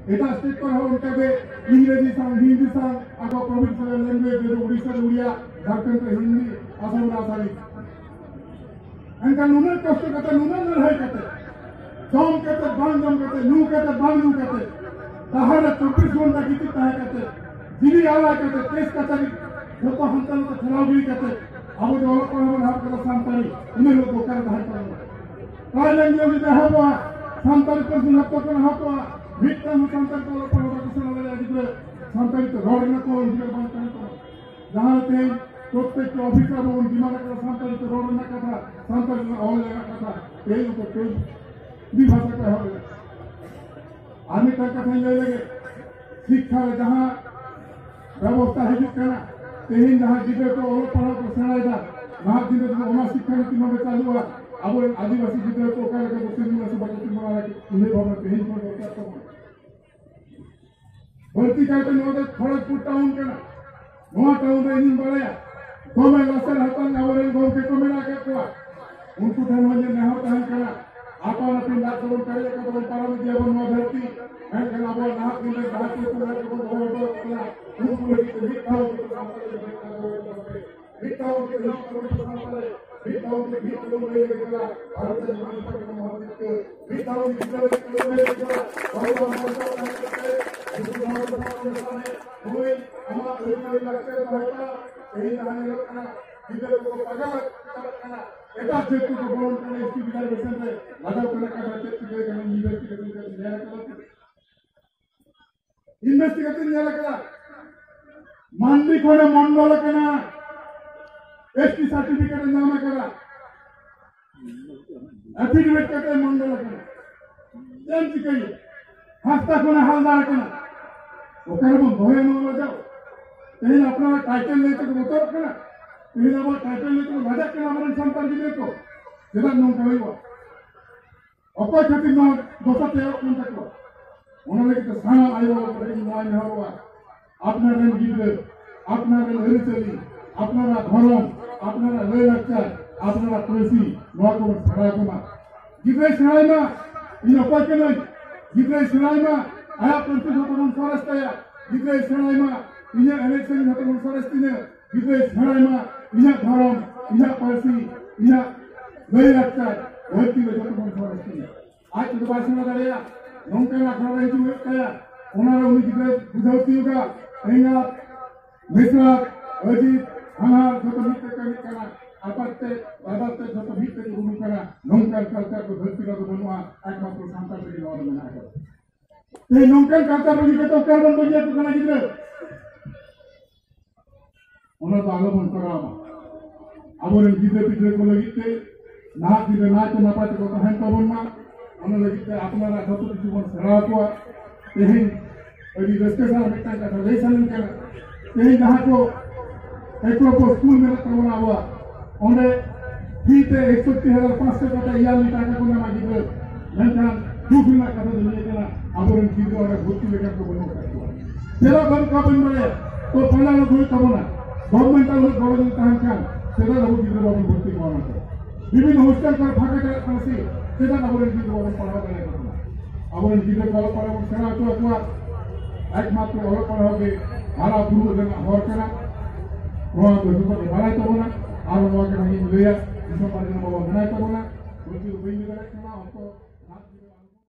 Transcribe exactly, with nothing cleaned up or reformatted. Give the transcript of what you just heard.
ᱮᱴᱟᱜ ᱥᱴᱮᱴ ᱠᱚᱨᱮ ᱦᱚᱸ ᱚᱱᱠᱟ ᱜᱮ ᱤᱝᱨᱮᱡᱤ ᱥᱟᱶ, ᱦᱤᱱᱫᱤ ᱥᱟᱶ, ᱟᱠᱚ ᱯᱨᱚᱵᱷᱤᱱᱥᱤᱭᱟᱞ ᱞᱮᱝᱜᱩᱭᱮᱡᱽ, ᱡᱮ ᱩᱲᱤᱥᱥᱟ ᱨᱮ ᱩᱲᱤᱭᱟ, ᱡᱷᱟᱲᱠᱷᱚᱸᱰ ᱨᱮ ᱦᱤᱱᱫᱤ, ᱟᱥᱟᱢ ᱨᱮ ᱟᱥᱟᱢᱤᱡ᱾ ᱮᱱᱠᱷᱟᱱ ᱱᱩᱱᱟᱹᱜ ᱠᱚᱥᱴᱚ ᱠᱟᱛᱮ, ᱱᱩᱱᱟᱹᱜ ᱞᱟᱹᱲᱦᱟᱹᱭ ᱠᱟᱛᱮ, ᱡᱚᱢ ᱠᱟᱛᱮ, ᱵᱟᱝ ᱡᱚᱢ ᱠᱟᱛᱮ, ᱧᱩ ᱠᱟᱛᱮ, ᱵᱟᱝ ᱧᱩ ᱠᱟᱛᱮ, ᱰᱟᱦᱟᱨ ᱨᱮ ᱪᱚᱵᱵᱤᱥ ᱜᱷᱚᱱᱴᱟ ᱜᱤᱛᱤᱡ ᱛᱟᱦᱮᱸ ᱠᱟᱛᱮ, ᱡᱤᱣᱤ ᱟᱞᱟᱭ ᱠᱟᱛᱮ, ᱠᱮᱥ ᱠᱟᱪᱷᱟᱨᱤ ᱡᱚᱛᱚ ᱦᱟᱱᱛᱮ ᱱᱟᱛᱮ ᱴᱷᱮᱞᱟᱣ ᱜᱤᱰᱤ ᱠᱟᱛᱮ, ᱟᱵᱚ ᱫᱚ ᱚᱞᱚᱜ ᱯᱟᱲᱦᱟᱣ ᱵᱚᱱ ᱮᱦᱚᱵ ᱠᱟᱫᱟ ᱥᱟᱱᱛᱟᱲᱤ, ᱤᱱᱟᱹ ᱦᱤᱞᱳᱜ ᱫᱚ ᱚᱠᱟᱨᱮ ᱛᱟᱦᱮᱸ ᱠᱟᱱᱟ? ᱛᱟᱦᱚᱞᱮ ᱱᱤᱭᱟᱹ ᱡᱩᱫᱤ ᱮᱦᱚᱵᱚᱜᱼᱟ, ᱥᱟᱱᱛᱟᱲᱤ ᱯᱟᱹᱨᱥᱤ ᱡᱚᱛᱚ ᱠᱷᱚᱱ ᱮᱦᱚᱵᱚᱜᱼᱟ, ᱢᱤᱫᱴᱟᱝ ᱦᱚᱸ ᱥᱟᱱᱛᱟᱲᱤ ᱛᱮ ᱚᱞᱚᱜ ᱯᱟᱲᱦᱟᱣ ᱵᱟᱠᱚ ᱥᱮᱬᱟ ᱫᱟᱲᱮᱭᱟᱜᱼᱟ ᱜᱤᱫᱽᱨᱟᱹ, ᱥᱟᱱᱛᱟᱲᱤ ᱛᱮ ᱨᱚᱲ ᱨᱮᱱᱟᱜ ᱠᱚ ᱚᱫᱷᱤᱠᱟᱨ ᱵᱟᱝ ᱛᱟᱦᱮᱸ ᱠᱟᱱᱟ᱾ ᱡᱟᱦᱟᱸ ᱨᱮ ᱛᱮᱦᱮᱧ ᱯᱨᱚᱛᱛᱮᱠᱴᱤ ᱚᱯᱷᱤᱥ ᱨᱮ ᱟᱵᱚ ᱵᱚᱱ ᱰᱤᱢᱟᱱᱰ ᱟᱠᱟᱫᱟ ᱥᱟᱱᱛᱟᱲᱤ ᱛᱮ ᱨᱚᱲ ᱨᱮᱱᱟᱜ ᱠᱟᱛᱷᱟ, ᱥᱟᱱᱛᱟᱲᱤ ᱛᱮ ᱚᱞ ᱨᱮᱱᱟᱜ ᱠᱟᱛᱷᱟ, ᱛᱮᱦᱮᱧ ᱩᱱᱠᱩ ᱛᱮᱦᱮᱧ ᱢᱤᱫ ᱵᱷᱟᱥᱟ ᱠᱚ ᱮᱦᱚᱵ ᱮᱫᱟ᱾ ᱟᱨ ᱢᱤᱫᱴᱟᱝ ᱠᱟᱛᱷᱟᱧ ᱞᱟᱹᱭ ᱞᱮᱜᱮ, ᱥᱤᱠᱠᱷᱟ ᱨᱮ ᱡᱟᱦᱟᱸ ᱵᱮᱵᱚᱥᱛᱷᱟ ᱦᱤᱡᱩᱜ ᱠᱟᱱᱟ, ᱛᱮᱦᱮᱧ ᱡᱟᱦᱟᱸ ᱜᱤᱫᱽᱨᱟᱹ ᱠᱚ ᱚᱞᱚᱜ ᱯᱟᱲᱦᱟᱣ ᱠᱚ ᱥᱮᱬᱟᱭᱮᱫᱟ, ᱱᱟᱦᱟᱜ ᱫᱤᱱ ᱨᱮ ᱡᱩᱫᱤ ᱚᱱᱟ ᱥᱤᱠᱠᱷᱟ ᱱᱤᱛᱤ ᱱᱚᱰᱮ ᱪᱟᱹᱞᱩᱜᱼᱟ, ᱟᱵᱚᱨᱮᱱ ᱟᱹᱫᱤᱵᱟᱹᱥᱤ ᱜᱤᱫᱽᱨᱟᱹ ᱠᱚ ᱚᱠᱟ ᱞᱮᱠᱟ ᱠᱚ ᱛᱤᱸᱜᱩᱱᱟ ᱥᱮ ᱵᱟᱠᱚ ᱛᱤᱸᱜᱩᱱᱟ, ᱚᱱᱟ ᱩᱭᱦᱟᱹᱨ ᱵᱷᱟᱵᱽᱱᱟ ᱛᱮᱦᱮᱧ ᱠᱷᱚᱱ ᱫᱚᱨᱠᱟᱨ ᱛᱟᱵᱚᱱ᱾ ᱵᱟᱹᱲᱛᱤ ᱠᱟᱭᱛᱮ ᱱᱚᱣᱟ ᱫᱚ ᱠᱷᱚᱲᱚᱜᱽᱯᱩᱨ ᱴᱟᱣᱩᱱ ᱠᱟᱱᱟ᱾ ᱱᱚᱣᱟ ᱴᱟᱣᱩᱱ ᱨᱮ ᱤᱧᱤᱧ ᱵᱟᱲᱟᱭᱟ, ᱫᱚᱢᱮ ᱞᱟᱥᱮᱨ ᱦᱟᱛᱟᱝ ᱟᱵᱚᱨᱮᱱ ᱜᱚᱢᱠᱮ ᱠᱚ ᱢᱮᱱᱟᱜ ᱟᱠᱟᱫ ᱠᱚᱣᱟ᱾ ᱩᱱᱠᱩ ᱴᱷᱮᱱ ᱦᱚᱸ ᱤᱧᱟᱹᱜ ᱱᱮᱦᱚᱨ ᱛᱟᱦᱮᱱ ᱠᱟᱱᱟ, ᱟᱯᱟᱱ ᱟᱹᱯᱤᱱ ᱫᱟᱜ ᱫᱚᱵᱚᱱ ᱯᱮᱨᱮᱡ ᱟᱠᱟᱫ ᱵᱚᱱ ᱯᱟᱨᱚᱢ ᱤᱫᱤᱭᱟᱵᱚᱱ ᱱᱚᱣᱟ ᱫᱷᱟᱹᱨᱛᱤ, ᱢᱮᱱᱠᱷᱟᱱ ᱟᱵᱚᱣᱟᱜ ᱱᱟᱦᱟᱜ ᱫᱤᱱ ᱨᱮ ᱡᱟᱦᱟᱸ ᱪᱮᱫ ᱠᱚ ᱫᱚᱦᱚ ᱦᱚᱴᱚ ᱟᱠᱟᱫ ᱵᱚᱱᱟ, ᱩᱱᱠᱩ ᱞᱟᱹᱜᱤᱫ ᱛᱮ ᱢᱤᱫ ᱫᱷᱟᱣ ᱜᱮ ᱥᱟᱱᱛᱟᱲᱤ ᱛᱮ ᱢᱤᱫ ᱫᱷᱟᱣ ᱜᱮ ᱢᱤᱫ ᱫᱷᱟᱣ ᱜᱮ ᱦᱤᱡᱩᱜ ᱛᱟᱵᱚᱱ ᱯᱮ ᱥᱟᱶᱛᱟ ᱨᱮ, ᱢᱤᱫ ᱫᱷᱟᱣ ᱜᱮ ᱢᱤᱫ ᱫᱷᱟᱣ ᱞᱟᱹᱭ ᱞᱮ ᱠᱟᱱᱟ, ᱵᱷᱟᱨᱚᱛ ᱨᱮ ᱡᱟᱦᱟᱸ ᱞᱮᱠᱟ ᱠᱟᱱᱟ ᱢᱚᱦᱟ ᱡᱤᱛᱠᱟᱹᱨ, ᱢᱤᱫ ᱫᱷᱟᱣ ᱜᱮ ᱜᱤᱫᱽᱨᱟᱹ ᱞᱮ ᱠᱟᱱᱟ, ᱞᱟᱹᱭ ᱞᱮ ᱠᱟᱱᱟ, ᱵᱟᱵᱩᱣᱟᱜ ᱢᱚᱨᱡᱟᱫᱟ ᱛᱟᱦᱮᱸ ᱠᱟᱛᱮ, ᱡᱩᱫᱤ ᱱᱚᱣᱟ ᱠᱚ ᱵᱟᱝ ᱞᱮᱠᱷᱟᱱ, ᱦᱳᱭ, ᱟᱢᱟᱜ ᱟᱹᱨᱤᱪᱟᱹᱞᱤ ᱞᱟᱠᱪᱟᱨ ᱫᱚᱦᱚᱭ ᱛᱟᱢ, ᱛᱮᱦᱮᱧ ᱡᱟᱦᱟᱸ ᱧᱮᱞᱚᱜ ᱠᱟᱱᱟ, ᱜᱤᱫᱽᱨᱟᱹ ᱠᱚᱠᱚ ᱯᱟᱜᱟᱣ ᱪᱟᱞᱟᱜ ᱠᱟᱱᱟ, ᱮᱴᱟᱜ ᱡᱟᱹᱛ ᱠᱚᱠᱚ ᱵᱚᱞᱚᱱ ᱠᱟᱱᱟ, ᱮᱥ ᱴᱤ ᱨᱤᱡᱟᱨᱵᱷᱮᱥᱚᱱ ᱨᱮ ᱞᱟᱜᱟᱣ ᱠᱟᱱᱟ, ᱠᱟᱛᱷᱟ ᱪᱮᱫ ᱪᱤᱠᱟᱹ ᱠᱟᱱᱟ, ᱤᱭᱩᱱᱤᱵᱷᱟᱨᱥᱤᱴᱤ ᱨᱮ ᱧᱮᱞ ᱠᱟᱱᱟ᱾ ᱤᱱᱵᱷᱮᱥᱴᱤᱜᱮᱴ ᱤᱧ ᱧᱮᱞ ᱟᱠᱟᱫᱟ᱾ ᱢᱟᱱᱰᱤ ᱠᱷᱚᱱᱮ ᱢᱚᱱᱰᱚᱞ ᱟᱠᱟᱱᱟ, ᱮᱥ ᱴᱤ ᱥᱟᱨᱴᱤᱯᱷᱤᱠᱮᱴ ᱮ ᱧᱟᱢ ᱟᱠᱟᱫᱟ, ᱮᱯᱷᱤᱰᱮᱵᱷᱤᱴ ᱠᱟᱛᱮ ᱢᱚᱱᱰᱚᱞ ᱟᱠᱟᱱᱟ᱾ ᱪᱮᱫ ᱮᱢ ᱪᱤᱠᱟᱹᱭᱟ? ᱦᱟᱸᱥᱫᱟ ᱠᱷᱚᱱᱮ ᱦᱟᱞᱫᱟᱨ ᱟᱠᱟᱱᱟ᱾ ᱚᱠᱟ ᱨᱮᱵᱚᱱ ᱫᱚᱦᱚᱭᱟ ᱱᱚᱣᱟ ᱞᱟᱡᱟᱣ? ᱛᱮᱦᱮᱧ ᱟᱯᱱᱟᱨᱟᱜ ᱴᱟᱭᱴᱮᱞ ᱞᱟᱹᱭ ᱛᱮᱠᱚ ᱵᱚᱛᱚᱨᱚᱜ ᱠᱟᱱᱟ, ᱛᱮᱦᱮᱧ ᱟᱵᱚᱣᱟᱜ ᱴᱟᱭᱴᱮᱞ ᱞᱟᱹᱭ ᱛᱮᱠᱚ ᱞᱟᱡᱟᱜ ᱠᱟᱱᱟ ᱟᱵᱚᱨᱮᱱ ᱥᱟᱱᱛᱟᱲ ᱜᱤᱫᱽᱨᱟᱹ ᱠᱚ᱾ ᱪᱮᱫᱟᱜ ᱱᱚᱝᱠᱟ ᱦᱩᱭᱩᱜᱼᱟ? ᱚᱠᱚᱭ ᱠᱷᱟᱹᱛᱤᱨ ᱱᱚᱣᱟ ᱫᱚᱥᱟ ᱛᱮᱭᱟᱨᱚᱜ ᱠᱟᱱ ᱛᱟᱠᱚᱣᱟ? ᱚᱱᱟ ᱞᱟᱹᱜᱤᱫ ᱛᱮ ᱥᱟᱱᱟᱢ ᱟᱭᱳ ᱵᱟᱵᱟ ᱠᱚ ᱴᱷᱮᱱ ᱤᱧ ᱱᱚᱣᱟ ᱱᱮᱦᱚᱨᱚᱜᱼᱟ, ᱟᱯᱱᱟᱨ ᱨᱮᱱ ᱜᱤᱫᱽᱨᱟᱹ, ᱟᱯᱱᱟᱨ ᱨᱮᱱ ᱟᱹᱨᱤᱪᱟᱹᱞᱤ, ᱟᱯᱱᱟᱨᱟᱜ ᱫᱷᱚᱨᱚᱢ, ᱟᱯᱱᱟᱨᱟᱜ ᱞᱟᱹᱭᱼᱞᱟᱠᱪᱟᱨ, ᱟᱯᱱᱟᱨᱟᱜ ᱯᱟᱹᱨᱥᱤ, ᱱᱚᱣᱟ ᱠᱚᱵᱚᱱ ᱥᱮᱬᱟ ᱟᱠᱚ ᱢᱟ᱾ ᱜᱤᱫᱽᱨᱟᱹᱭ ᱥᱮᱬᱟᱭ ᱢᱟ ᱤᱧ ᱚᱠᱚᱭ ᱠᱟᱹᱱᱟᱹᱧ, ᱜᱤᱫᱽᱨᱟᱹᱭ ᱥᱮᱬᱟᱭ ᱢᱟ ᱟᱭᱟᱜ ᱯᱟᱹᱨᱥᱤ ᱡᱷᱚᱛᱚ ᱠᱷᱚᱱ ᱥᱚᱨᱮᱥ ᱛᱟᱭᱟ, ᱜᱤᱫᱽᱨᱟᱹᱭ ᱥᱮᱬᱟᱭ ᱢᱟ, ᱤᱧᱟᱹᱜ ᱮᱱᱮᱡ ᱥᱮᱨᱮᱧ ᱡᱷᱚᱛᱚ ᱠᱷᱚᱱ ᱥᱚᱨᱮᱥ ᱛᱤᱧᱟᱹ, ᱜᱤᱫᱽᱨᱟᱹᱭ ᱥᱮᱬᱟᱭ ᱢᱟ, ᱤᱧᱟᱹᱜ ᱫᱷᱚᱨᱚᱢ, ᱤᱧᱟᱹᱜ ᱯᱟᱹᱨᱥᱤ, ᱤᱧᱟᱹᱜ ᱞᱟᱹᱭ ᱞᱟᱠᱪᱟᱨ, ᱯᱟᱹᱨᱥᱤ ᱫᱚ ᱡᱷᱚᱛᱚ ᱠᱷᱚᱱ ᱥᱚᱨᱮᱥ ᱛᱤᱧᱟᱹ᱾ ᱟᱡ ᱛᱮᱫᱚ ᱵᱟᱭ ᱥᱮᱬᱟ ᱫᱟᱲᱮᱭᱟᱜᱼᱟ᱾ ᱱᱚᱝᱠᱟᱱ ᱟᱠᱷᱲᱟ ᱨᱮ ᱦᱤᱡᱩᱜ ᱦᱩᱭᱩᱜ ᱛᱟᱭᱟ, ᱚᱱᱟ ᱨᱮ ᱩᱱᱤ ᱜᱤᱫᱽᱨᱟᱹ ᱵᱩᱡᱷᱟᱹᱣ ᱛᱤᱭᱳᱜᱟ, ᱮᱸᱜᱟᱛ, ᱢᱤᱥᱨᱟᱛ, ᱟᱹᱡᱤᱛ, ᱦᱟᱱᱦᱟᱨ ᱡᱷᱚᱛᱚ ᱢᱤᱫ ᱛᱮ ᱠᱟᱹᱢᱤ ᱠᱟᱱᱟ, ᱟᱯᱟᱛ ᱛᱮ, ᱵᱟᱵᱟ ᱛᱮ ᱡᱷᱚᱛᱚ ᱢᱤᱫ ᱛᱮ ᱩᱨᱩᱢ ᱠᱟᱱᱟ᱾ ᱱᱚᱝᱠᱟᱱ culture ᱫᱚ ᱫᱷᱟᱹᱨᱛᱤ ᱨᱮᱫᱚ ᱵᱟᱹᱱᱩᱜᱼᱟ, ᱮᱠᱢᱟᱛᱨᱚ ᱥᱟᱱᱛᱟᱲ ᱨᱮᱜᱮ ᱱᱚᱣᱟ ᱫᱚ ᱢᱮᱱᱟᱜ ᱟᱠᱟᱫᱟ᱾ ᱛᱮᱦᱮᱧ ᱱᱚᱝᱠᱟᱱ culture ᱨᱮᱜᱮ ᱡᱚᱛᱚ ᱚᱠᱟ ᱨᱮᱵᱚᱱ ᱵᱟᱹᱜᱤᱭᱟᱠᱚ ᱠᱟᱱᱟ ᱜᱤᱫᱽᱨᱟᱹ? ᱚᱱᱟ ᱫᱚ ᱟᱞᱚᱵᱚᱱ ᱠᱚᱨᱟᱣ ᱢᱟ᱾ ᱟᱵᱚᱨᱮᱱ ᱜᱤᱫᱽᱨᱟᱹ ᱯᱤᱫᱽᱨᱟᱹ ᱠᱚ ᱞᱟᱹᱜᱤᱫ ᱛᱮ, ᱱᱟᱦᱟᱜ ᱫᱤᱱ ᱨᱮ ᱱᱟᱭᱛᱮ ᱱᱟᱯᱟᱭ ᱛᱮᱠᱚ ᱛᱟᱦᱮᱱ ᱛᱟᱵᱚᱱ ᱢᱟ, ᱚᱱᱟ ᱞᱟᱹᱜᱤᱫ ᱛᱮ ᱟᱯᱱᱟᱨᱟᱜ ᱡᱷᱚᱛᱚ ᱠᱤᱪᱷᱩ ᱵᱚᱱ ᱥᱮᱬᱟ ᱟᱠᱚᱣᱟ᱾ ᱛᱮᱦᱮᱧ ᱟᱹᱰᱤ ᱨᱟᱹᱥᱠᱟᱹ ᱥᱟᱞᱟᱜ ᱢᱤᱫᱴᱟᱝ ᱠᱟᱛᱷᱟ ᱞᱟᱹᱭ ᱥᱟᱱᱟᱧ ᱠᱟᱱᱟ᱾ ᱛᱮᱦᱮᱧ ᱡᱟᱦᱟᱸ ᱠᱚ ᱮᱠᱞᱚᱵᱽᱭᱚ ᱥᱠᱩᱞ ᱢᱮᱱᱟᱜ ᱛᱟᱵᱚᱱᱟ ᱟᱵᱚᱣᱟᱜ, ᱚᱸᱰᱮ ᱯᱷᱤ ᱛᱮ ᱮᱠᱥᱚᱴᱴᱤ ᱦᱟᱡᱟᱨ ᱯᱟᱸᱪᱥᱚ ᱴᱟᱠᱟ ᱤᱭᱟᱨᱞᱤ ᱴᱟᱠᱟ ᱠᱚ ᱧᱟᱢᱟ ᱜᱤᱫᱽᱨᱟᱹ᱾ ᱢᱮᱱᱠᱷᱟᱱ ᱫᱩᱠ ᱨᱮᱱᱟᱜ ᱠᱟᱛᱷᱟ ᱫᱚ ᱱᱤᱭᱟᱹ ᱠᱟᱱᱟ, ᱟᱵᱚᱨᱮᱱ ᱜᱤᱫᱽᱨᱟᱹ ᱚᱸᱰᱮ ᱵᱷᱚᱨᱛᱤ ᱞᱮᱠᱟᱱ ᱠᱚ ᱵᱟᱹᱱᱩᱜ ᱟᱠᱟᱫ ᱠᱚᱣᱟ᱾ ᱪᱮᱫᱟᱜ ᱵᱟᱹᱱᱩᱜ ᱠᱚᱣᱟ ᱵᱟᱹᱧ ᱵᱟᱲᱟᱭᱟ, ᱛᱚ ᱯᱟᱸᱡᱟ ᱞᱟᱹᱜᱩᱭ ᱛᱟᱵᱚᱱᱟ᱾ ᱜᱚᱵᱷᱚᱨᱱᱢᱮᱱᱴ ᱟᱞᱮ ᱜᱚᱲᱚ ᱫᱤᱱ ᱛᱟᱦᱮᱱ ᱠᱷᱟᱱ ᱪᱮᱫᱟᱜ ᱟᱵᱚ ᱜᱤᱫᱽᱨᱟᱹ ᱵᱟᱵᱚᱱ ᱵᱷᱚᱨᱛᱤ ᱠᱚᱣᱟ ᱚᱱᱟᱛᱮ? ᱵᱤᱵᱷᱤᱱᱱᱚ ᱦᱳᱥᱴᱮᱞ ᱠᱚᱨᱮ ᱯᱷᱟᱸᱠᱟ ᱪᱟᱞᱟᱜ ᱠᱟᱱᱟ ᱥᱮ, ᱪᱮᱫᱟᱜ ᱟᱵᱚᱨᱮᱱ ᱜᱤᱫᱽᱨᱟᱹ ᱵᱟᱵᱚᱱ ᱯᱟᱲᱦᱟᱣ ᱫᱟᱲᱮᱭᱟᱠᱚ ᱠᱟᱱᱟ? ᱟᱵᱚᱨᱮᱱ ᱜᱤᱫᱽᱨᱟᱹ ᱠᱚ ᱚᱞᱚᱜ ᱯᱟᱲᱦᱟᱣ ᱵᱚᱱ ᱥᱮᱬᱟ ᱦᱚᱪᱚ ᱟᱠᱚᱣᱟ᱾ ᱮᱠᱢᱟᱛᱨᱚ ᱚᱞᱚᱜ ᱯᱟᱲᱦᱟᱣ ᱜᱮ ᱦᱟᱨᱟ ᱵᱩᱨᱩ ᱨᱮᱱᱟᱜ ᱦᱚᱨ ᱠᱟᱱᱟ᱾ ᱱᱚᱣᱟ ᱫᱚ ᱡᱚᱛᱚ ᱠᱚ ᱵᱟᱲᱟᱭ ᱛᱟᱵᱚᱱᱟ᱾ ᱟᱨ ᱱᱚᱣᱟ ᱠᱟᱛᱷᱟ ᱜᱤᱧ ᱞᱟᱹᱭᱟ, ᱫᱤᱥᱚᱢ ᱯᱟᱨᱜᱟᱱᱟ ᱵᱟᱵᱟ ᱢᱮᱱᱟᱭ ᱛᱟᱵᱚᱱᱟ, ᱵᱟᱹᱧ ᱞᱟᱹᱭ ᱫᱟᱲᱮᱭᱟᱜ ᱠᱟᱱᱟ᱾